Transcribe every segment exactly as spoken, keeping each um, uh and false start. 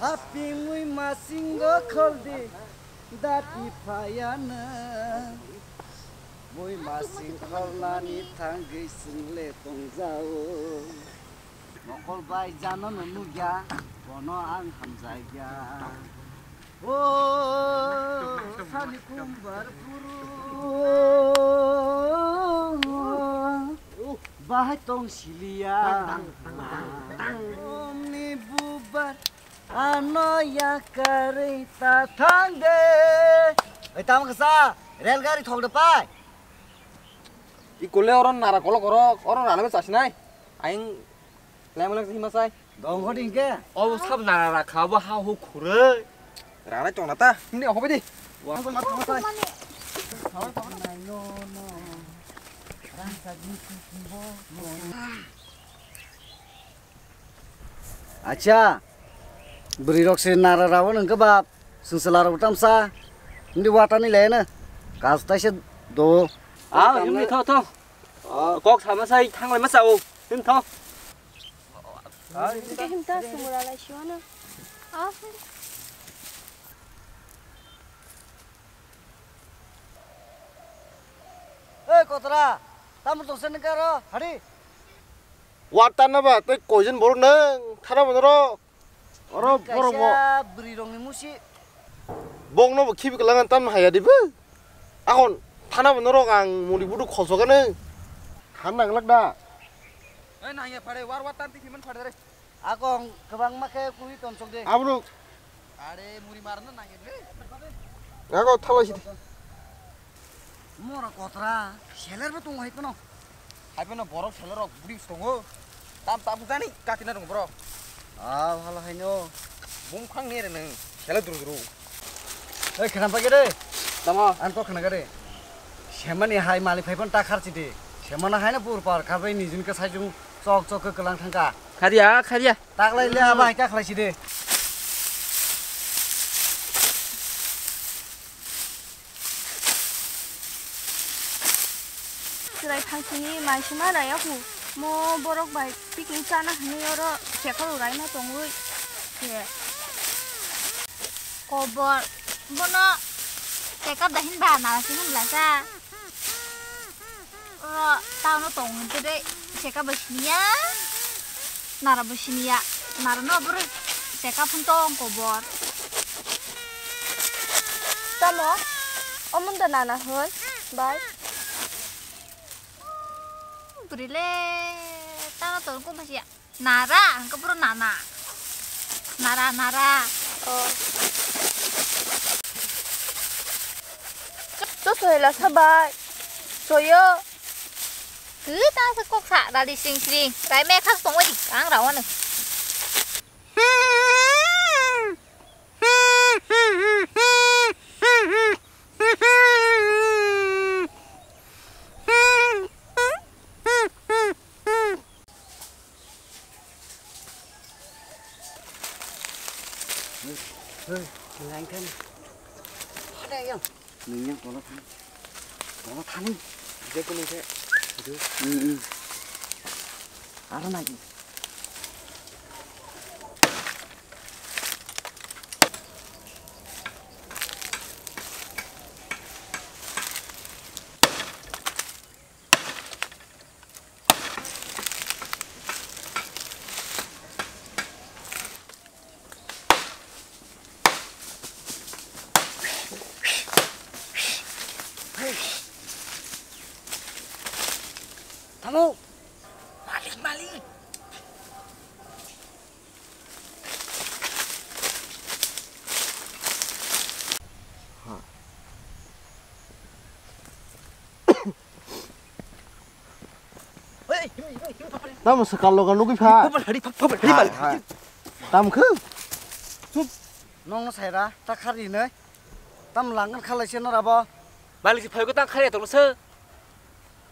Hapingwi masingo kholdi dati phayana. Bui masing kholnani thangwi single tongjao. Mokol bai jano no nukya, bono ang hamjakya. O sani kumbar buru. Bahai tong siliya. Omni bubar. Ano yakarwi ta thangde. Oi, tamo kasa, rel gari thok de pai. I kole oro nara kolok oro, oro rana be chasinai. Aing lem lem hima sai. Dong hodi ke? O sab nara rakha bo ha hu khure. Rana chona ta. Hindi hobe di. Wa ko mat ko sai. Acha, bwrwi rok se nara rawo nang khe ba, sengchela rok tamsa, hindi watani le na, kas taisa do. Ah, yumni tho tho. Kok sama sai thanglai ma sao, hin tho. Ke him ta sumura lai siwana. Ah. Ei kotra, tamo tongsa nang karo, hari. Watana ba tei koijon borok nang thana bono rok. Oro borok bo. Kaisa bwrwi rokni musi. Bokno bo khibi kwlangan tam haya dibo. Akon thana bono rok ang muni budu khosokane. Khan nang lak da. Ei nang ya phare war war tan ti khiman phare re. Akon kwbangma khe kui tonsok de. Abro. Are muri marna nang ya de. Ako thalai sidi. Mora kotra, seler bo tongo hai kono. Hai phano borok seler rok budi tongo. Tam tabuk jani katina tongo borok. Ah, bhalo hai no. Bumkhang ni re nang, seler duru duru. Ei, khana pagi de. Tamo. An kok khana gare. Semani hai malik phai phano ta kharchi de. Semana hai na pur par kharbai nijin ka saijung chok chok ke kelang thangka. Kharia, kharia. Taklai le aba hai ka khlai si de. Chwrai phangsini mai sima raya hu. Mo borok bai picnic chana hinwi oro chekhoro raima tongwi khe. Kobor bono chekhap da hin ba nara si hin blasa. Oro town o tong hwn tei chekhap bai siniya. Nara bo siniya, nara no bwrwi chekap hwn tong kobor. Tamo? Omondo nana hwn, bai? Bwrwi le tano tong kung khasiya. Nara, hwnkhe bwrwi nana. Nara, nara. Oh. Cho, cho soila sabai. Soyo. Twi ta se kok sa dali sing sing. Rai me khas tong wadi kang rawan. Hei, hei, langkan. Ada yang. Nungya kono thani. Kono thani. Dia kono ke. Aduh. Hmm, hmm. Ada lagi. Tamo, malik, malik. Tamo swkang loga nugwi pha. Hai, hai. Tamo khe? Nong no saira, ta khari nai. Tam langkan khalai se nora bo. Malik si phaiko tang khari tong se.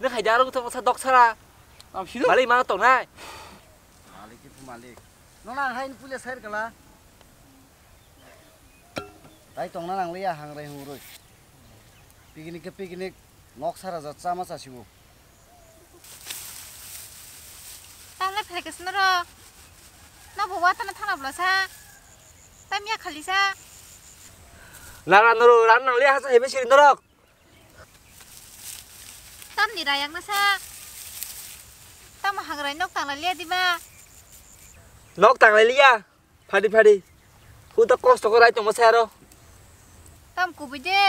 Ne khai daro tong sa dok sara. Tam sino. Malik ma tong nai. Malik ki malik. Nona hai ni pule sair kala. Tai tongna nangliya hangrai hungrui. Picnic khe picnic, nok sara jat chama chasibo. Tamle phaikhe sino ro. No bo watana thana bwlasa. Miya khalisa. Nara nuru ran nang liya hasa hebe siri norok. Tamni rayang nasa. Tam hangrai nok tangla liya diba. Nok tangla liya. Phadi phadi. Huta kosto ko rai tongma sai aro. Tam kubui de.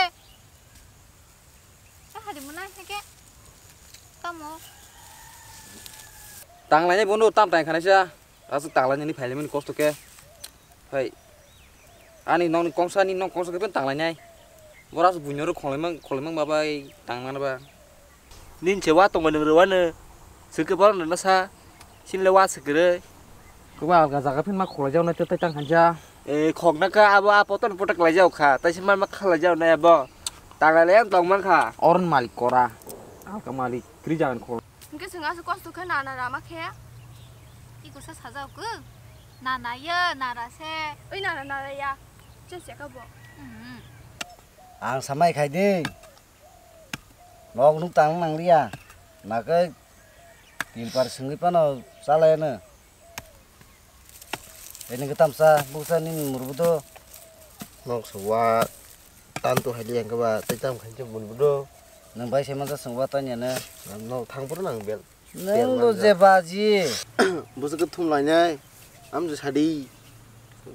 Sa hari muna hake. Tamo. Tanglainai bono tam tang khanai sa. Asuk tanglainani phailaimani kosto khe. Hai. Ani nokni kongsa ni nok kongsa khe tanglainai. Bora asuk buino ro kholaimang kholaimang babai tangnana ba. Nin se wa tongmani rwano. Sike borok nana sa. Sinle wa sikire. Kuba alga jaga phin ma kholaijak nai tei tang hanja. E khokna kha abo a poton potok laijak kha. Tai se ma ma khalai jak nai abo. Tanglai lai ang tong man kha. Oron malik kora. Alga malik kri jagan khol. Hingke chwng aswk kosto khe nana rama khe? Iko sa sajao khe? Nana ye, nara se. Oi nana, nara ya. Che se ka bo. Mhm. Ang samai khai di. Nok nuk tang nang liya. Nakai tilpar sengwi pano chalai ano. Ini ketam sa, buksa ni murbudo. Nok sewa tantu hai liya kaba, tei tam khai murbudo. Nang bai se mansa sengwa tanya na. Nok thang pura nang bel. Nang lo je baji. Busu ke thum lainai. Am je sadi.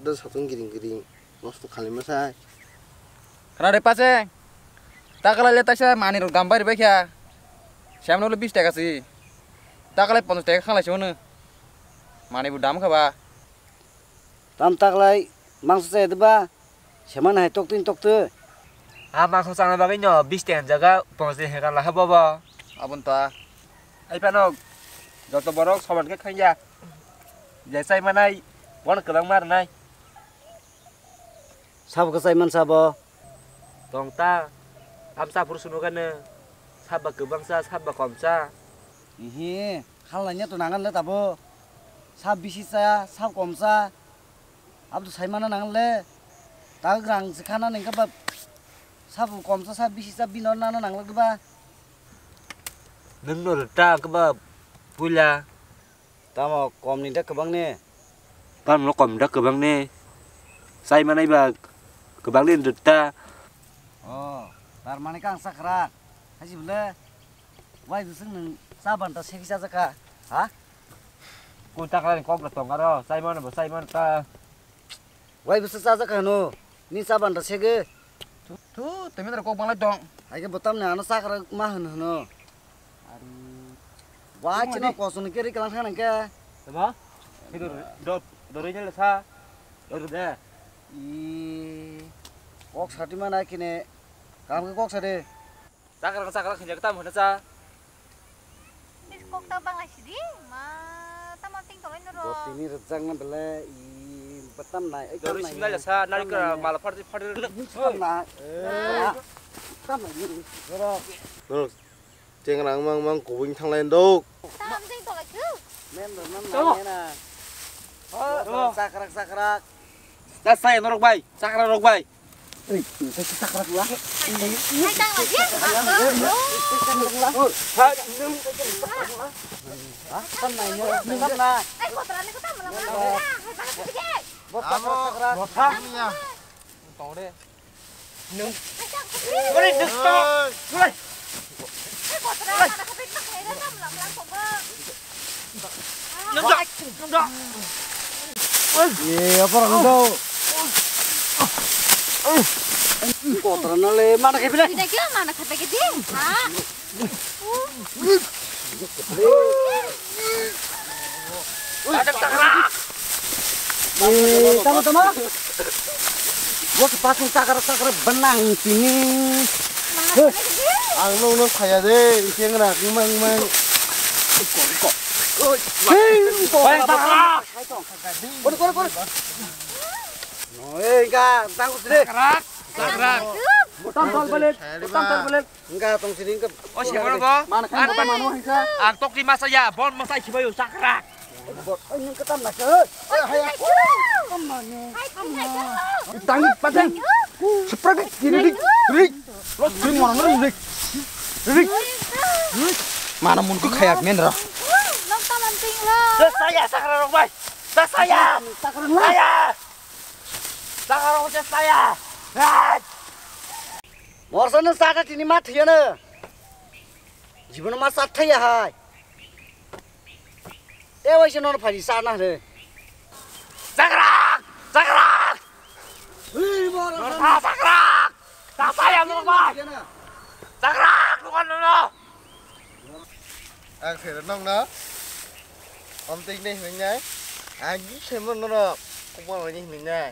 Da satun giring giring. Nosto khalai masai. Khna re pache. Takalai le taisa mani rok dam bai ribai kha. Siamno le bis taka si. Takalai ponchas taka khalai si hwnwi. Mani bo dam kha ba. Tam taklai mangsa chaya de ba. Seman hai toktin tokte. A mangsa chana bagwi no bis taka jaga ponchas taka hekar lakha bobo. Abon ta. Ai pano joto borok soman khe khanya. Je chai manai bon kwbang mar nai. Sabo kwchai mansa bo. Tong ta. Amsa phuru sunu gane. Saba kwbangsa, saba komsa. Ihi, khalnanya to nangan le tabo. Sab bisi cha, sab komsa. Abdo saimana nangan le. Tagrang sikhana nengka ba. Sab komsa, sab bisi cha bino nana nangla ba. Nung no ta kaba puila. Tamo kom ni da kwbang ni? Tamo kom da kwbang ni? Sai manai ba kwbang ni da. Oh, tar mani kang sakrak. Haji bole. Wai dusung nung saban ta segi saja ka. Ha? Ku takla ni kok da tong aro. Sai mana ba sai mana ta. Wai bwsa chajakha hwno, ni cha banda sege. Thu, thu, temi dara kok banglai tong. Hai khe bo tamni ano chakra ma hwn hwno. Ari. Wah, chini kosong ni keri kalang thang nang khe. Tama? Hidu do, do rei le sa. Do de. I. Kok sati ma nai kine. Kam khe kok sade. Chakra, chakra khinjak tam hwna cha. Kok ta banglai sidi, ma tamo ting tolai noro. Bo tini rwjak na bele, i, batam nai, ei, doroi tam nai, singlai jasa, tam nari nai, kara mala phardi phardi. Tam nai. Eh. Tam nai, dorok. Dorok, chengrang mang mang kubui thanglai dok. Tam ting tolai ku. Men do, men nai na. Oh, oh. Chakrak, chakrak. Ta sai norok bai, chakra rok bai. Ei, ini saya kita keras lah. Hai, tang lagi. Hai, kotoran ni kota malam mana? Hai, bang, pergi. Bota, bota, bota. Tong de. Nung. Hai, tang, pergi. Ore, nung to. Hai, kotoran mana? Hai, bang, pergi. Nung to. Nung to. Eh, apa orang itu? Kotoran na le, mana khe bile? Tidak kira mana kata gede? Ha? Eh, tama, tama. Gua kepasung takar-takar benang sini. Heh. Ang nung nung saya deh, isi yang nak mang mang. Hei, kok. Bayang takar. Kore, kore, kore. No, eh, enggak, tangguh sini. Takar. Takar. Botam tol balik, botam tol balik. Enggak, tong sini enggak. Oh, siapa lo, Bang? Mana kan botam mana enggak? Ang tok di masa ya, bon masa ikibayo sakrak. Bot, oh, ini ketam nak, eh. Eh, hai. Ketam mana? Tangi, pasang. Seprek, kiri, dik, dik. Lo sini mana, dik. Dik. Mana mun ku khayak men ra. Lo tamam ting lo. Saya sakrak rok bai. Saya. Sakrak rok. Saya. Saya. Hai. Morsa no sata tini ma thiyana. Jibono ma sat thaya hai. E waisa nono phari sa na hre. Chakrak! Chakrak! Ui, mora sa. Chakrak! Sa saya mo ba. Chakrak! Lukan nono. Ang sero nong no. Om tik ne hminai. Ang gi semo nono. Kubo ni hminai.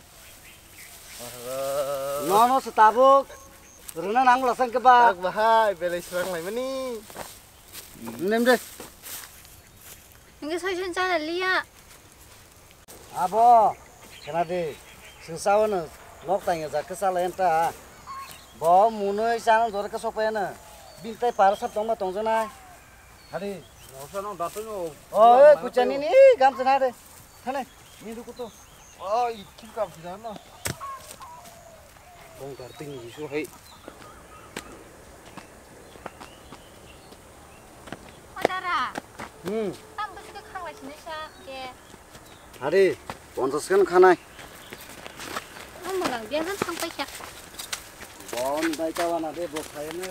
Nono se tabuk. Runa nang lasang ke ba. Tak bahai belai serang lai mani. Nem de. Hingke soisun chana liya. Abo, khena di, singsa wano nok tangya jak ke chala enta. Bo munoi chana jora ke sokpa yana. Bini tai para sab tongma tongjanai. Hadi. Nosa nong datoi no. Oh, eh, kuchani ni, gam chana de. Thane, ni duku to. Oh, i kim kam chana no. Bong dar tini isu hai. O dara. Hmm. Tam bwswk khanglai sinai sa ke. Hari, ponchas khan khanai. Ang malang biang han thang paikha. Bon dai ka wana de bo khaine.